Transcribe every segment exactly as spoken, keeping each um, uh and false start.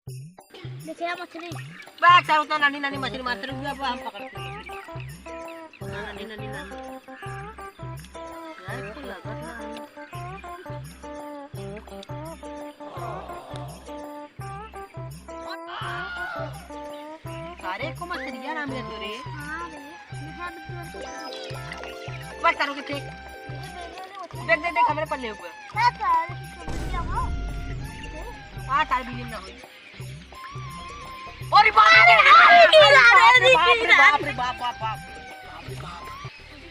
देखिए मछली। बात है, उतना नानी नानी मछली मारते रहो, अब हम पकड़ते हैं। नानी नानी ना। यार, कुल लागत ना है। अरे, को मछलिया ना मिले तो रे। हाँ रे, यहाँ भी तो बस तारो के फेंक। देख, देख, देख, हमरे पल्ले ऊपर। हाँ, तारे की समझिया हो। हाँ, तारे बिलीन ना होई। अरे बाप रे, अरे, अरे, अरे, बाप रे, अरे, बाप रे, बाप, बाप, बाप। बाप रे बाप।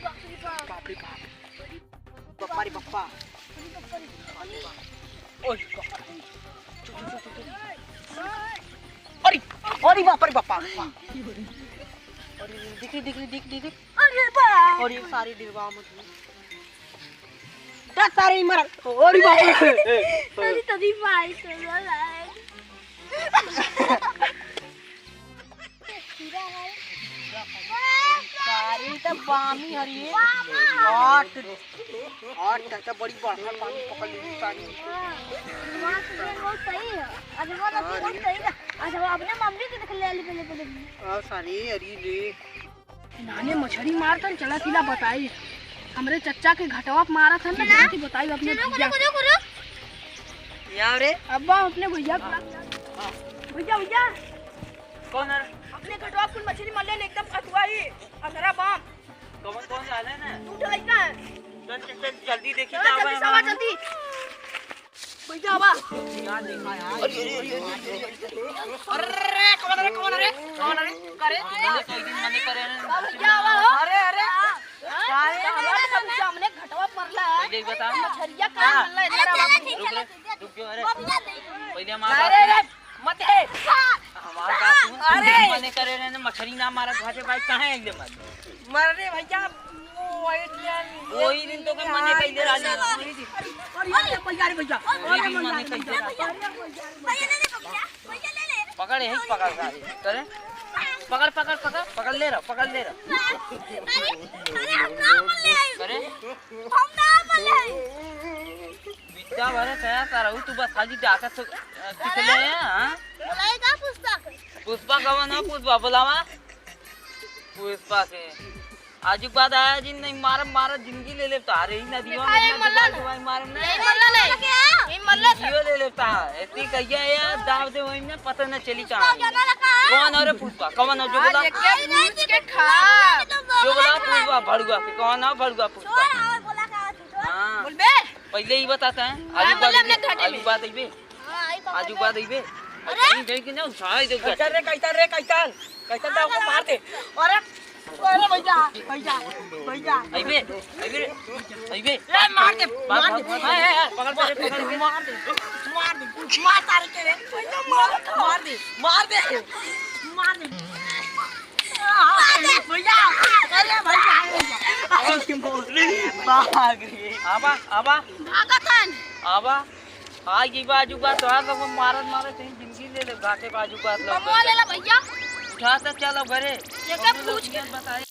बाप रे बाप। बाप रे बाप। बाप रे बाप। बप्पा रे बप्पा। ओए, बप्पा रे। चुप, चुप, चुप, चुप। अरे, अरे बाप रे बप्पा। अरे, दिख रही, दिख रही, दिख, दिख, दिख। अरे बाप। अरे सारी डिब्बा मत। दा सारी मर। अरे बाप रे। अरे तभी भाई चलो लाए। सारी त बामी हरी। हट। हट, त बड़ी बड़का पानी पकड़ ली सारी। हाँ, वहाँ से ये बहुत सही है। अच्छा, वो लड़की बहुत सही है। अच्छा, वो अपने मम्मी के देख ले, ले, ले, ले, ले। आ, सारी, अरे रे। नाने मछरी मारतन, चला सिला बताई। हमरे चच्चा के घटवा पे मारत हन ना, चला। चला के बताई अपने चलो, भैया। करो, करो, करो। या रे। अब्बा, अपने भैया के। हाँ। भैया, भैया। कौन है? अपने घटवा कुल मछली मरले ने एकदम अथुआ ही, अंधरा बाम। कौन, कौन जा रहे हैं ना? तू तो लइका है। चल, चल, चल, जल्दी देखी चल, जावे जल्दी से आवा, हमारे। जल्दी। भैया, आवा। क्या देखा यार? अरे, अरे, अरे, अरे, अरे। अरे, कौन रे, कौन रे, कौन रे? करे? मैंने कई दिन मने करे हैं। भैया, आवा हो। अरे, अरे। हाँ? अरे, अरे, अरे, अरे, हमने घटवा मरला। पहले ही बता। मछरिया का हाँ। मरला, इधर आवा। रुक रे, रुक क्यों, अरे। पहले हमारा अरे, अरे, मत है। हमार बात सुन, अरे! मने करे रहे ने, मछरी ना मारा, घाटे भाई, कहाँ है ये मत? मर रे भैया, वो वही दिन, वही दिन तो के मने कइले रहली। अरे, अरे, भैया रे भैया, वही अरे, दिन मने कइले रहली। भैया ले ले, भैया, भैया ले ले। पकड़, यही पकड़ सारी, करे। पकड़, पकड़, पकड़, पकड़ ले रहा, पकड़ ले रहा। अरे, अरे, हम ना बोल रहे हैं। करे? हम ना बोल रहे हैं। बिट्टा भरे तया तरहु तू बस खाली डाका तो, अ, दिखले है, हाँ? बोलाई का पुष्पा के? पुष्पा कवन हो? पुष्पा बोलावा। पुष्पा के। आजु के बाद आया जिन नहीं मारा, मारा जिंदगी ले ले तारे ही ना दीवा देखा, में ये इतना मल्ला दुबारा ना। दुबारा मारम ना। ये मल्ला नहीं। ये मल्ला था। जियो ले लेता है। ऐसी कहिया यार दाव दे वही ना पता ना चली कहाँ है। कौन हो रे पुष्पा? कौन हो जो आज बोला? एक एक पूछ के खा। जो बोला पुष्पा भड़ुआ के। कौन हो भड़ुआ पुष्पा? हाँ। बोलबे? पहले ही बताता है। हाँ, आजू बोले बात अपने घाटे आजू में। बात अइबे। हाँ, आई पकड़ आजू ले। बात अइबे। अरे! कहीं गई कि ना उठाई दे कैसन रे, कैसन रे, कैसन? कैसन था, उसको मार दे। अरे, अरे भैया, भैया, भैया। अइबे, अइबे रे, अइबे। ए, मार दे, भाग, मार दे, भाग, भाग। ए, ए, ए, पकड़, पकड़, पकड़, पकड़। मार दे, मार दे, मार सारे के रे। भैया, मार, मार दे, मार दे, मार दे। भैया, अरे भैया, अरे भैया। अरे मोरे, भाग रे। आवा, आवा। भागत हन। आवा। आ गई बाजू बा, तोहार लोग मारत मारत कहीं जिंदगी ले ले, घाटे बाजू बा लोग। बमवा ले ला भैया। उठा त चलो घरे। एके पूछ के। बताए